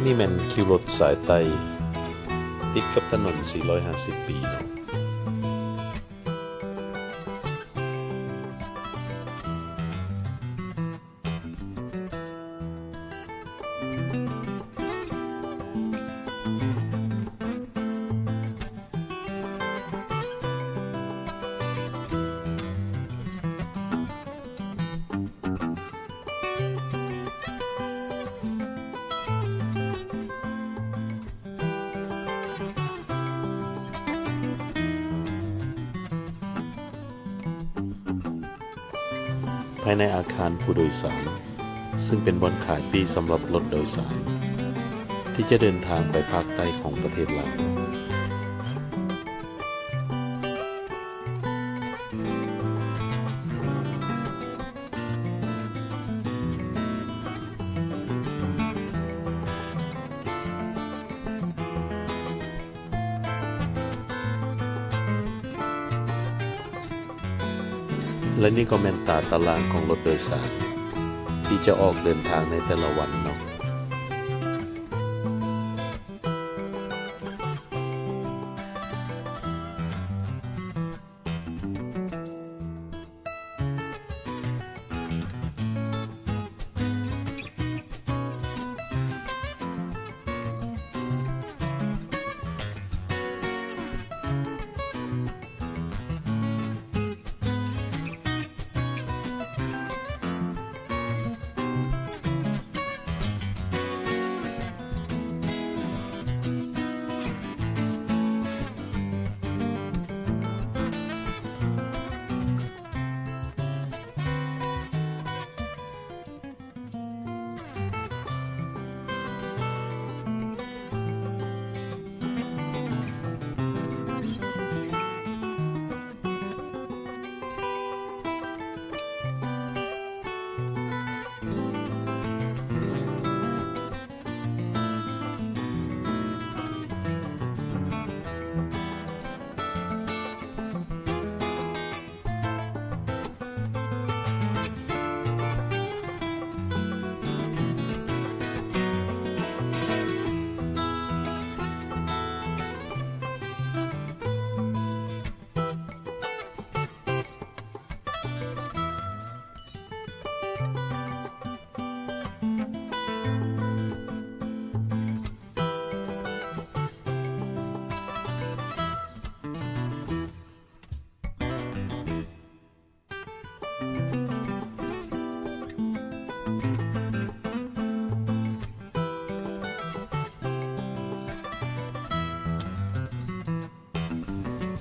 ນີ້ແມ່ນຄິວລົດສາຍໃຕ້ ຕິດກັບຖະໜົນສີ່ຮ້ອຍຫ້າສິບປີເນາະ. ພາຍໃນອາຄານຜູ້ໂດຍສານ, ຊຶ່ງເປັນບ່ອນຂາຍປີ້ສຳລັບລົດໂດຍສານ ທີ່ຈະເດີນທາງໄປພາກໃຕ້ຂອງປະເທດລາວ. ແລະ ນີ້ກໍແມ່ນຕາຕະລາງຂອງລົດໂດຍສານ ທີ່ຈະອອກເດີນທາງໃນແຕ່ລະວັນເນາະ.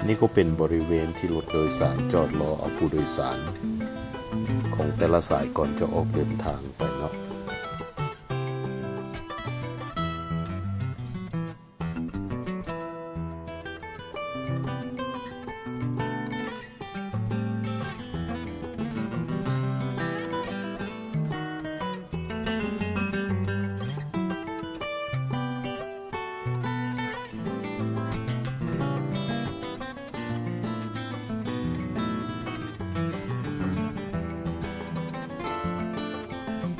ນີ້ກໍເປັນບໍລິເວນທີ່ລົດໂດຍສານຈອດລໍເອົາຜູ້ໂດຍສານຂອງແຕ່ລະສາຍກ່ອນຈະອອກເດີນທາງໄປເນາະ. ນີ້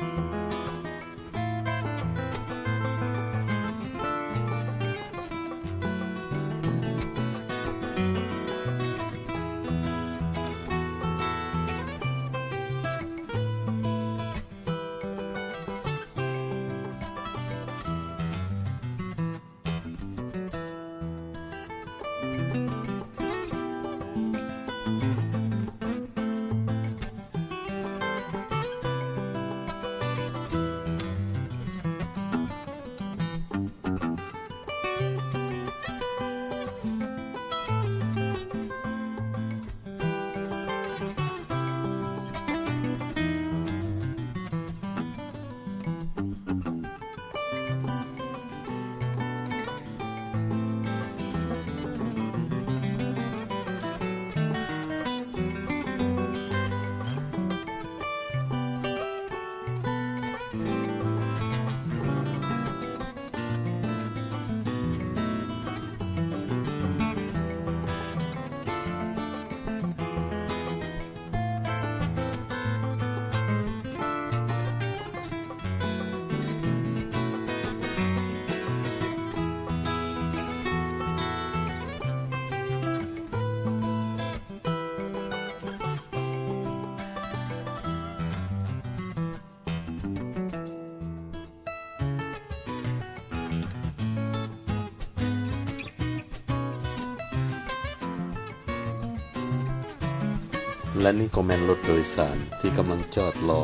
ແລະນີ້ກໍແມ່ນລົດໂດຍສານທີ່ກຳລັງຈອດລໍ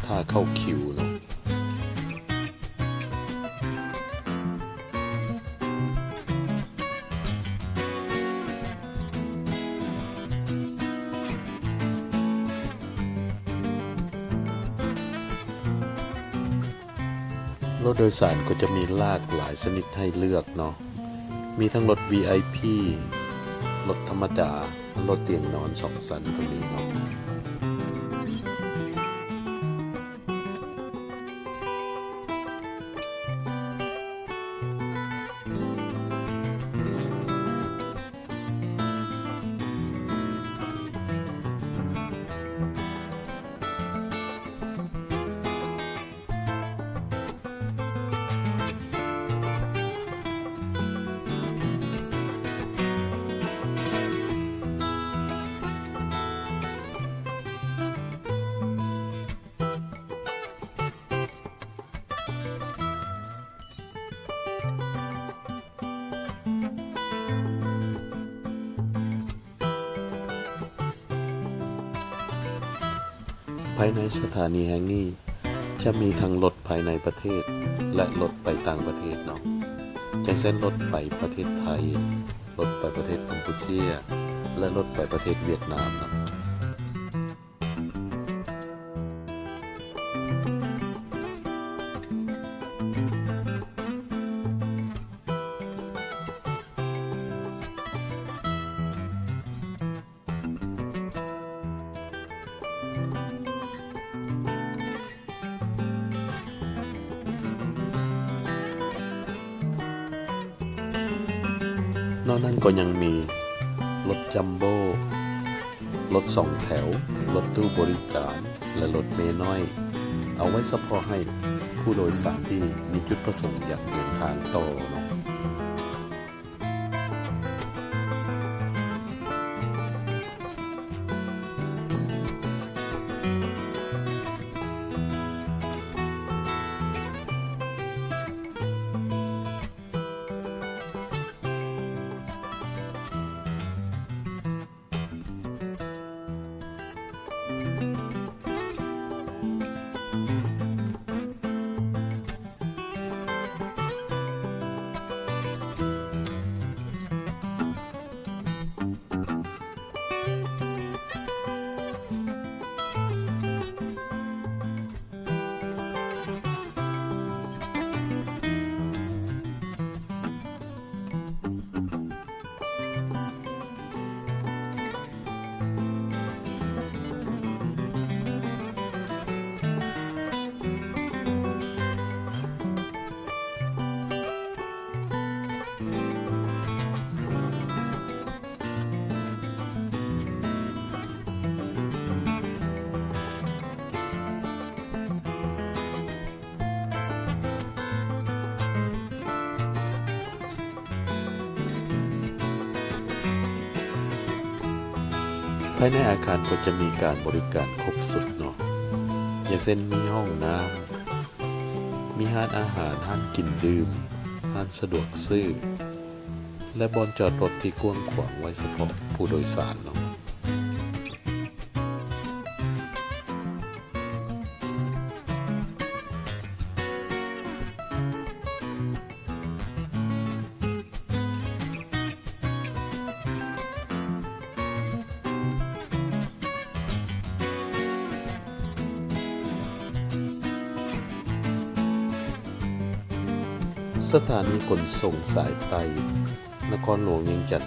ຖ້າເຂົ້າຄິວເນາະ. ລົດໂດຍສານກໍຈະມີຫຼາກຫຼາຍຊະນິດໃຫ້ເລືອກເນາະ, ມີທັງລົດ ວີໄອພີ ລົດທຳມະດາ ລົດຕຽງນອນສອງຊັ້ນກໍມີເນາະ. ພາຍໃນສະຖານີແຫ່ງນີ້ຈະມີທັງລົດພາຍໃນປະເທດ ແລະ ລົດໄປຕ່າງປະເທດເນາະ, ຢ່າງເຊັ່ນລົດໄປປະເທດໄທ, ລົດໄປປະເທດກຳປູເຈຍ ແລະ ລົດໄປປະເທດຫວຽດນາມເນາະ. ນອກນັ້ນກໍຍັງມີລົດຈັມໂບ້, ລົດສອງແຖວ, ລົດຕູ້ບໍລິການ ແລະ ລົດເມນ້ອຍ ເອົາໄວ້ສະເພາະໃຫ້ຜູ້ໂດຍສານທີ່ມີຈຸດປະສົງຢາກເດີນທາງຕໍ່ເນາະ. ພາຍໃນອາຄານກໍຈະມີການບໍລິການຄົບຊຸດເນາະ, ຢ່າງເຊັ່ນ ມີຫ້ອງນ້ຳ, ມີຮ້ານອາຫານ, ຮ້ານກິນດື່ມ, ຮ້ານສະດວກຊື້ ແລະ ບ່ອນຈອດລົດທີ່ກວ້າງຂວາງໄວ້ສະເພາະຜູ້ໂດຍສານເນາະ. ສະຖານີຂົນສົ່ງສາຍໃຕ້ ນະຄອນຫຼວງວຽງຈັນ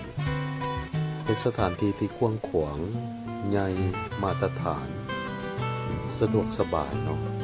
ເປັນສະຖານທີ່ທີ່ກວ້າງຂວາງ, ໃຫຍ່, ມາດຕະຖານ, ສະດວກສະບາຍເນາະ.